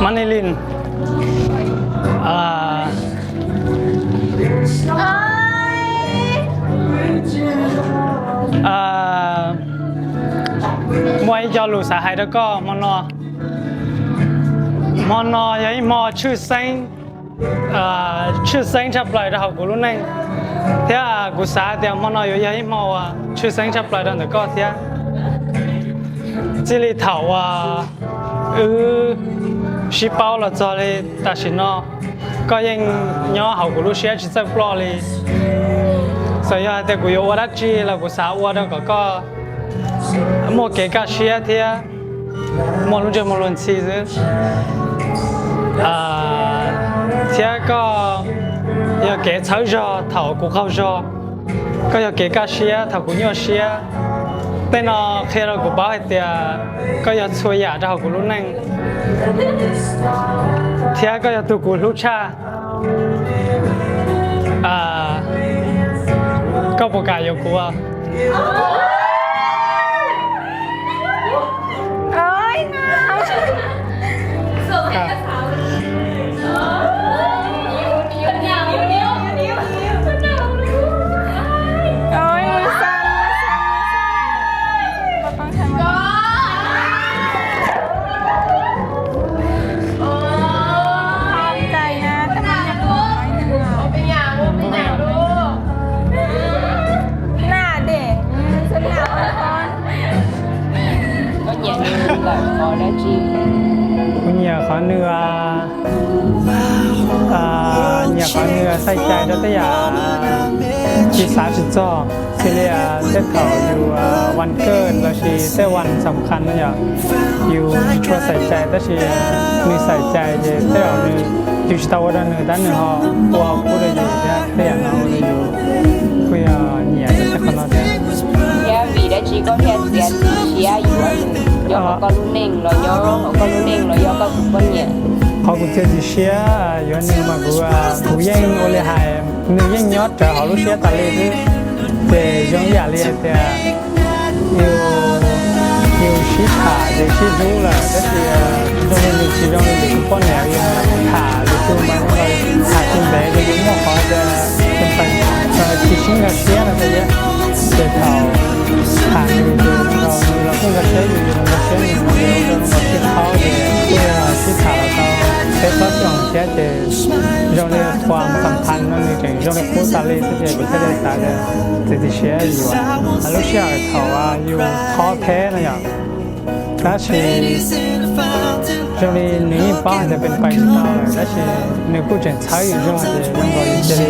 Mab Nij Lij, muaj ib co lus xav hais rau koj hmo no. Hmo no yog ib hmo tshwj xeeb, tshwj xeeb tshaj plaws rau hauv kuv lub neej, thiab kuv xav tias hmo no yuav yog ib hmo uas tshwj xeeb tshaj plaws rau ntawm koj thiab. Txij li thaum uas wb sib paub los txog li tam sim no, koj yeej nyob hauv kuv lub siab tsis txawj ploj li. Txawm yog hais tias kuv yuav ua dab tsi los kuv xav ua rau kom koj muaj kev kaj siab thiab muaj lub ntsej muag luag ntxhi xwb. Thiab koj yog kev txhawb zog thaum kuv qaug zog, koj yog kev kaj siab thaum kuv nyuaj siab. Tej no qhia rau kuv paub hais tias koj yog txhua yam rau hauv kuv lub neej, thiab koj yog tus kuv hlub tshaj. Koj puas kam yuav kuv? Kuv nyiam qhov nws, nyiam qhov nws xaiv cai rau tej yam tsis xav tsis txog, xws li tej thaum yus vas kawj lossis tej vas xam khas no yom, yus tsis tshua xaiv cai tab sis nws xaiv cai ces tej zaum nws, yus tsis tau ua rau nws tab nws ho ua pub rau yus thiab, tej yam no ua rau yus kuj yog nyiam rau tej qhov no thiab. Thiab vim dab tsi koj thiaj txiav txim siab yuav nws nyob hauv koj lub neej los nyob hauv koj lub neej los yog koj tus poj niam? Qhov kuv txiav txim siab yuav nws mas kuv, kuv yeej ua li hais, nws yeej nyob rawv hauv lub siab tas li xwb. Ces zoo ib yam li hais tias yus, yus sib tham ces sib hlub lawm tab sis zoo li nws tsis zoo li yus tus poj niam, yus tham lwm tus mas zoo li tham tsis ntev ces yus muaj qhov tias tsis sib nkag siab no xwb. Ces thaum tham nws ces nws los kuj nkag siab yus, yus los nkag siab nws, mas yus ua rau zoo nkaus sib qhaub ces kuj sib tham los tau peb plaub xyoos thiab ces zoo li qhuas xam phas no nws tseem zoo li qub tas li xwb ces kuv thiaj li xav tias txiav txim siab yuav. Lub sij hawm thaum yus thob theb no yom, tab sis zoo li nws yeej paub hais tias pes pais tsis tau lawm tab sis nws kuj tseem txhawb yus zog ces zoo nkaus yus cia li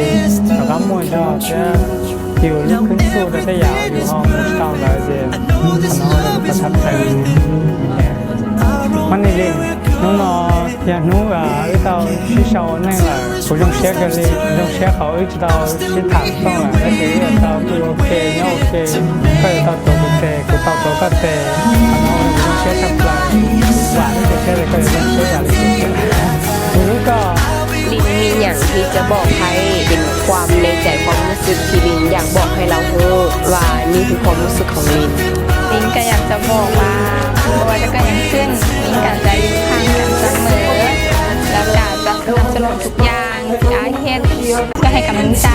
rov qab muaj zog thiab yus lub kub txuj rau tej yam yus ho mus tsis tau ntawd ces qhov no ua rau kuv thab plaws. Mab Nij Lij, hnub no yog hnub wb tau sib sau ua neej lawm, kuv zoo siab kawg li, zoo siab qhov wb tsis tau sib tham xov tooj lawm tab sis wb yuav tau pw ua ke nyob ua ke, koj yuav tau tuav kuv tes, kuv tau tuav koj tes, qhov no ua rau kuv zoo siab tshaj plaws. Vam thiab cia siab tias koj yuav zoo siab yam li kuv thiab. Kuv hlub koj. Linhมีอย่างที่จะบอกให้ เป็นความในใจ ความรู้สึกที่ Linh อยากบอกให้เรารู้ว่านี่คือความรู้สึกของ Linh. Linh ก็อยากจะบอกว่า ไม่ว่าจะเกิดอะไรขึ้น Linh ก็จะอยู่ข้างกันเสมอ แล้วก็จะสนับสนุนทุกอย่างที่อ้ายเฮ็ด ก็ให้กำลังใจ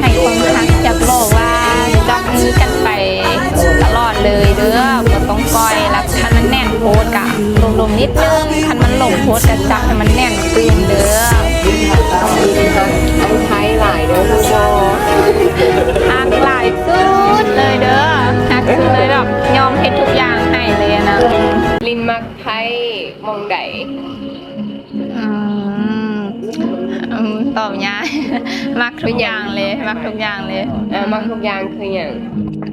ให้ความฮัก อยากบอกว่าจับมือกันไปตลอดเลยเด้อ บ่ต้องปล่อย แล้วคันมันแน่นโพดก็หลวมๆนิดนึง คันมันหลวมโพดก็จับให้มันแน่นขึ้นเด้อ ฮักหลายเด้อลูก ฮักหลายสุดเลยเด้อ ฮักสุดเลยแบบยอมเฮ็ดทุกอย่างให้เลยอะนะ Linh มักไผหม่องใด อืม อืม ตอบยาก มักทุกอย่างเลย มักทุกอย่างเลย เออ มักทุกอย่างคือหยัง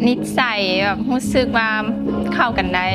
นิสัยแบบรู้สึกว่าเข้ากันได้